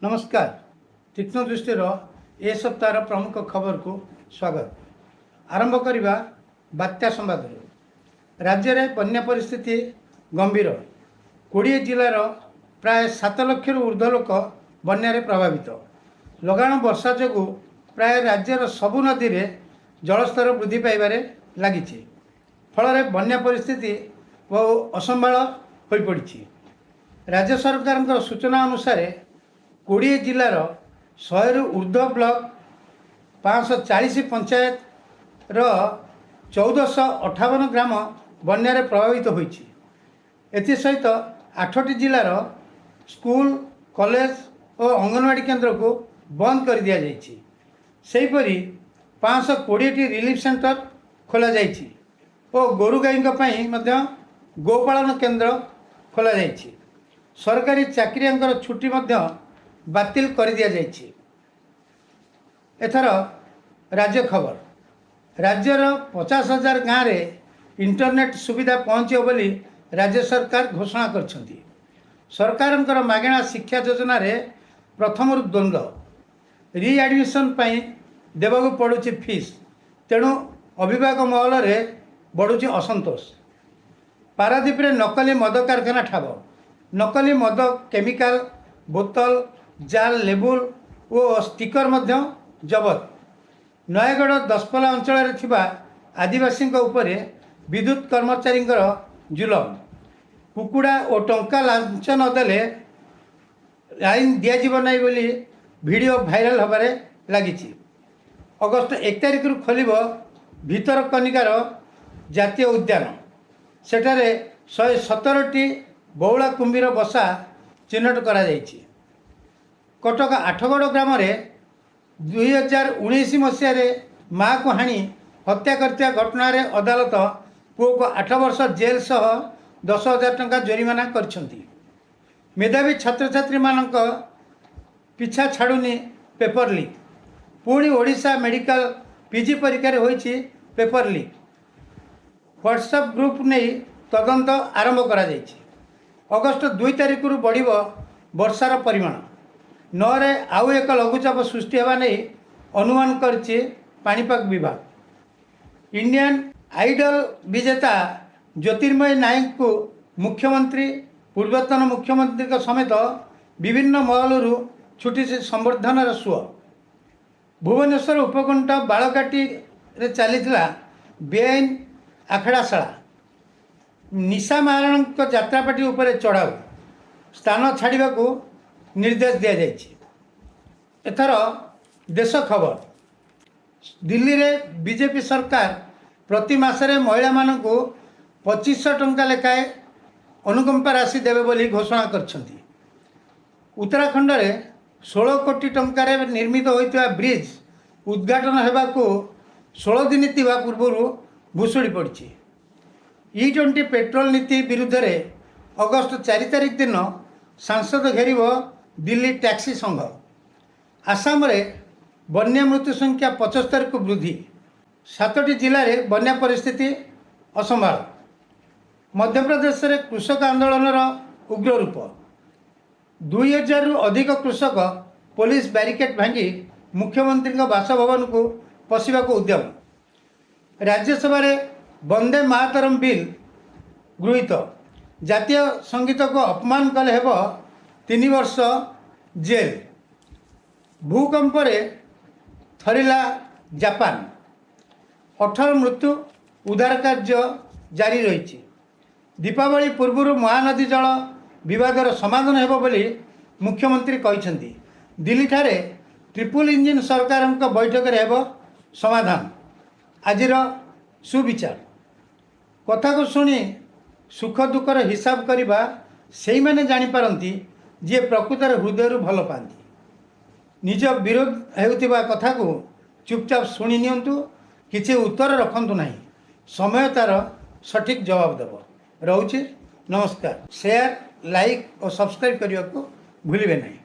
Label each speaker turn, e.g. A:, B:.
A: ନମସ୍କାର। ତୀକ୍ଷ୍ଣ ଦୃଷ୍ଟିର ଏ ସପ୍ତାହର ପ୍ରମୁଖ ଖବରକୁ ସ୍ୱାଗତ। ଆରମ୍ଭ କରିବା ବାତ୍ୟା ସମ୍ବାଦରୁ। ରାଜ୍ୟରେ ବନ୍ୟା ପରିସ୍ଥିତି ଗମ୍ଭୀର। 20 ଜିଲ୍ଲାର ପ୍ରାୟ 7 ଲକ୍ଷରୁ ଉର୍ଦ୍ଧ୍ୱ ଲୋକ ବନ୍ୟାରେ ପ୍ରଭାବିତ। ଲଗାଣ ବର୍ଷା ଯୋଗୁଁ ପ୍ରାୟ ରାଜ୍ୟର ସବୁ ନଦୀରେ ଜଳସ୍ତର ବୃଦ୍ଧି ପାଇବାରେ ଲାଗିଛି। ଫଳରେ ବନ୍ୟା ପରିସ୍ଥିତି ବହୁ ଅସମ୍ଭାଳ ହୋଇପଡ଼ିଛି। ରାଜ୍ୟ ସରକାରଙ୍କ ସୂଚନା ଅନୁସାରେ 20 ଜିଲ୍ଲାର 100ରୁ ଉର୍ଦ୍ଧ୍ୱ ବ୍ଲକ, 540 ପଞ୍ଚାୟତର 1458 ଗ୍ରାମ ବନ୍ୟାରେ ପ୍ରଭାବିତ ହୋଇଛି। ଏଥିସହିତ ଆଠଟି ଜିଲ୍ଲାର ସ୍କୁଲ, କଲେଜ ଓ ଅଙ୍ଗନବାଡ଼ି କେନ୍ଦ୍ରକୁ ବନ୍ଦ କରିଦିଆଯାଇଛି। ସେହିପରି 520ଟି ରିଲିଫ୍ ସେଣ୍ଟର ଖୋଲାଯାଇଛି ଓ ଗୋରୁ ଗାଈଙ୍କ ପାଇଁ ମଧ୍ୟ ଗୋପାଳନ କେନ୍ଦ୍ର ଖୋଲାଯାଇଛି। ସରକାରୀ ଚାକିରିଆଙ୍କର ଛୁଟି ମଧ୍ୟ ବାତିଲ କରିଦିଆଯାଇଛି। ଏଥର ରାଜ୍ୟ ଖବର। ରାଜ୍ୟର 50,000 ଗାଁରେ ଇଣ୍ଟରନେଟ୍ ସୁବିଧା ପହଞ୍ଚିବ ବୋଲି ରାଜ୍ୟ ସରକାର ଘୋଷଣା କରିଛନ୍ତି। ସରକାରଙ୍କର ମାଗଣା ଶିକ୍ଷା ଯୋଜନାରେ ପ୍ରଥମରୁ ଦ୍ୱନ୍ଦ୍ୱ। ରିଆଡ଼ମିସନ୍ ପାଇଁ ଦେବାକୁ ପଡ଼ୁଛି ଫିସ୍। ତେଣୁ ଅଭିଭାବକ ମହଲରେ ବଢ଼ୁଛି ଅସନ୍ତୋଷ। ପାରାଦୀପରେ ନକଲି ମଦ କାରଖାନା ଠାବ। ନକଲି ମଦ କେମିକାଲ, ବୋତଲ, ଜାଲ ଲେବୁଲ ଓ ଷ୍ଟିକର ମଧ୍ୟ ଜବତ। ନୟାଗଡ଼ ଦଶପଲ୍ଲା ଅଞ୍ଚଳରେ ଥିବା ଆଦିବାସୀଙ୍କ ଉପରେ ବିଦ୍ୟୁତ କର୍ମଚାରୀଙ୍କର ଜୁଲମ। କୁକୁଡ଼ା ଓ ଟଙ୍କା ଲାଞ୍ଚ ନଦେଲେ ଲାଇନ୍ ଦିଆଯିବ ନାହିଁ ବୋଲି ଭିଡ଼ିଓ ଭାଇରାଲ ହେବାରେ ଲାଗିଛି। ଅଗଷ୍ଟ 1 ତାରିଖରୁ ଖୋଲିବ ଭିତରକନିକାର ଜାତୀୟ ଉଦ୍ୟାନ। ସେଠାରେ 117ଟି ବଉଳା କୁମ୍ଭୀର ବସା ଚିହ୍ନଟ କରାଯାଇଛି। କଟକ ଆଠଗଡ଼ ଗ୍ରାମରେ 2019 ମସିହାରେ ମାଆକୁ ହାଣି ହତ୍ୟା କରିଥିବା ଘଟଣାରେ ଅଦାଲତ ପୁଅକୁ 8 ବର୍ଷ ଜେଲ୍ ସହ 10,000 ଟଙ୍କା ଜୋରିମାନା କରିଛନ୍ତି। ମେଧାବୀ ଛାତ୍ରଛାତ୍ରୀମାନଙ୍କ ପିଛା ଛାଡ଼ୁନି ପେପର ଲିକ୍। ପୁଣି ଓଡ଼ିଶା ମେଡ଼ିକାଲ ପିଜି ପରୀକ୍ଷାରେ ହୋଇଛି ପେପର ଲିକ୍। ହ୍ୱାଟ୍ସଆପ୍ ଗ୍ରୁପ୍ ନେଇ ତଦନ୍ତ ଆରମ୍ଭ କରାଯାଇଛି। ଅଗଷ୍ଟ 2 ତାରିଖରୁ ବଢ଼ିବ ବର୍ଷାର ପରିମାଣ। 9ରେ ଆଉ ଏକ ଲଘୁଚାପ ସୃଷ୍ଟି ହେବା ନେଇ ଅନୁମାନ କରିଛି ପାଣିପାଗ ବିଭାଗ। ଇଣ୍ଡିଆନ୍ ଆଇଡଲ୍ ବିଜେତା ଜ୍ୟୋତିର୍ମୟୀ ନାୟକଙ୍କୁ ମୁଖ୍ୟମନ୍ତ୍ରୀ, ପୂର୍ବତନ ମୁଖ୍ୟମନ୍ତ୍ରୀଙ୍କ ସମେତ ବିଭିନ୍ନ ମହଲରୁ ଛୁଟିଛି ସମ୍ବର୍ଦ୍ଧନାର ସୁଅ। ଭୁବନେଶ୍ୱର ଉପକଣ୍ଠ ବାଳକାଟିରେ ଚାଲିଥିଲା ବେଆଇନ ଆଖଡ଼ାଶାଳା। ନିଶା ମହାରଣାଙ୍କ ଯାତ୍ରାପାର୍ଟି ଉପରେ ଚଢ଼ାଉ। ସ୍ଥାନ ଛାଡ଼ିବାକୁ ନିର୍ଦ୍ଦେଶ ଦିଆଯାଇଛି। ଏଥର ଦେଶ ଖବର। ଦିଲ୍ଲୀରେ ବିଜେପି ସରକାର ପ୍ରତି ମାସରେ ମହିଳାମାନଙ୍କୁ 2500 ଟଙ୍କା ଲେଖାଏଁ ଅନୁକମ୍ପା ରାଶି ଦେବେ ବୋଲି ଘୋଷଣା କରିଛନ୍ତି। ଉତ୍ତରାଖଣ୍ଡରେ 16 କୋଟି ଟଙ୍କାରେ ନିର୍ମିତ ହୋଇଥିବା ବ୍ରିଜ୍ ଉଦ୍ଘାଟନ ହେବାକୁ 16 ଦିନ ଥିବା ପୂର୍ବରୁ ଭୁଶୁଡ଼ି ପଡ଼ିଛି। ଇ-20 ପେଟ୍ରୋଲ ନୀତି ବିରୁଦ୍ଧରେ ଅଗଷ୍ଟ 4 ତାରିଖ ଦିନ ସଂସଦ ଘେରିବ ଦିଲ୍ଲୀ ଟ୍ୟାକ୍ସି ସଂଘ। ଆସାମରେ ବନ୍ୟା ମୃତ୍ୟୁ ସଂଖ୍ୟା 75କୁ ବୃଦ୍ଧି। ସାତଟି ଜିଲ୍ଲାରେ ବନ୍ୟା ପରିସ୍ଥିତି ଅସମ୍ଭାଳ। ମଧ୍ୟପ୍ରଦେଶରେ କୃଷକ ଆନ୍ଦୋଳନର ଉଗ୍ର ରୂପ। 2000ରୁ ଅଧିକ କୃଷକ ପୋଲିସ ବ୍ୟାରିକେଡ୍ ଭାଙ୍ଗି ମୁଖ୍ୟମନ୍ତ୍ରୀଙ୍କ ବାସଭବନକୁ ପଶିବାକୁ ଉଦ୍ୟମ। ରାଜ୍ୟସଭାରେ ବନ୍ଦେ ମାତରମ୍ ବିଲ୍ ଗୃହୀତ। ଜାତୀୟ ସଙ୍ଗୀତକୁ ଅପମାନ କଲେ ହେବ 3 ବର୍ଷ ଜେଲ୍। ଭୂକମ୍ପରେ ଥରିଲା ଜାପାନ। 18 ମୃତ୍ୟୁ, ଉଦ୍ଧାର କାର୍ଯ୍ୟ ଜାରି ରହିଛି। ଦୀପାବଳି ପୂର୍ବରୁ ମହାନଦୀ ଜଳ ବିବାଦର ସମାଧାନ ହେବ ବୋଲି ମୁଖ୍ୟମନ୍ତ୍ରୀ କହିଛନ୍ତି। ଦିଲ୍ଲୀଠାରେ ଟ୍ରିପୁଲ ଇଞ୍ଜିନ୍ ସରକାରଙ୍କ ବୈଠକରେ ହେବ ସମାଧାନ। ଆଜିର ସୁବିଚାର। କଥାକୁ ଶୁଣି ସୁଖ ଦୁଃଖର ହିସାବ କରିବା ସେଇମାନେ ଜାଣିପାରନ୍ତି, ଯିଏ ପ୍ରକୃତରେ ହୃଦୟରୁ ଭଲ ପାଆନ୍ତି। ନିଜ ବିରୋଧ ହେଉଥିବା କଥାକୁ ଚୁପଚାପ ଶୁଣି ନିଅନ୍ତୁ, କିଛି ଉତ୍ତର ରଖନ୍ତୁ ନାହିଁ। ସମୟ ତାର ସଠିକ୍ ଜବାବ ଦେବ। ରହୁଛି, ନମସ୍କାର। ସେୟାର, ଲାଇକ୍ ଓ ସବସ୍କ୍ରାଇବ୍ କରିବାକୁ ଭୁଲିବେ ନାହିଁ।